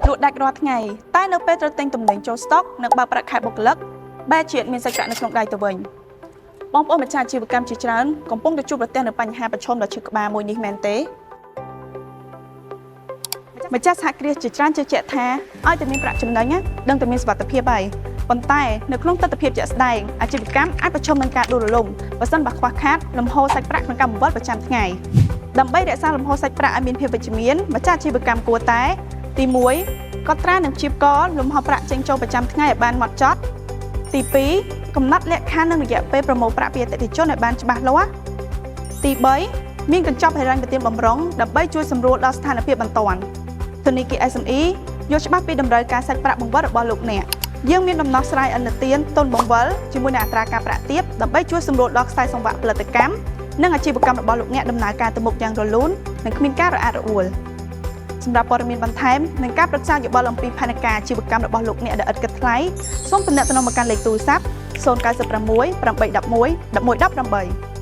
លក់ដាច់រាល់ថ្ងៃតែនៅពេលត្រូវទិញទំនិញចូលស្តុកនិងបើកប្រាក់ខែបុគ្គលិកបែរជាមានសាច់ប្រាក់នៅក្នុងដៃទៅវិញបងប្អូនម្ចាស់អាជីវកម្មជាច្រើនកំពុងតែជួបប្រទះនឹងបញ្ហាប្រឈមដ៏ឈឺក្បាលមួយនេះមែនទេម្ចាស់សហគ្រាសជាច្រើនជឿជាក់ថាឲ្យតែមានប្រាក់ចំណេញណាដឹងតែមានសុវត្ថិភាពហើយប៉ុន្តែនៅក្នុងទស្សនវិជ្ជាជាក់ស្ដែងអាជីវកម្មអាចប្រឈមនឹងការដួលរលំបើសិនបើខ្វះខាតលំហូរសាច់ប្រាក់ក្នុងការបង្វិលប្រចាំថ្ងៃដើម្បីរក្សាលំហូរសាច់ប្រាក់ឲ្យមានភាពវិជ្ជមានម្ចាស់អាជីវកម្មគួរតែទី1កត់ត្រានិងព្យាករណ៍លំហូរប្រាក់ចេញចូលប្រចាំថ្ងៃឲ្យបានហ្មត់ចត់ទី2កំណត់លក្ខខណ្ឌនិងរយៈពេលប្រមូលប្រាក់ពីអតិថិជនឲ្យបានច្បាស់លាស់ទី3មានកញ្ចប់ហិរញ្ញប្បទានបំរុងដើម្បីជួយសម្រួលដល់ស្ថានភាពបន្ទាន់ធនាគារ SME យល់ច្បាស់ពីតម្រូវការសាច់ប្រាក់បង្វិលរបស់លោកអ្នកយើងមានដំណោះស្រាយឥណទានទុនបង្វិលជាមួយនឹងអត្រាការប្រាក់ទាបដើម្បីជួយសម្រួលដល់ខ្សែសង្វាក់ផលិតកម្មនិងអាជីវកម្មរបស់លោកអ្នកដំណើរការទៅមុខយ៉ាងរលូននិងគ្មានការរអាក់រអួលសម្រាប់ព័ត៌មានបន្ថែមនិងការប្រឹក្សាយោបល់អំពីផែនការអាជីវកម្មរបស់លោកអ្នកដែលឥតគិតថ្លៃសូមទំនាក់ទំនងមកកាន់លេខទូរស័ព្ទ096 811 1118។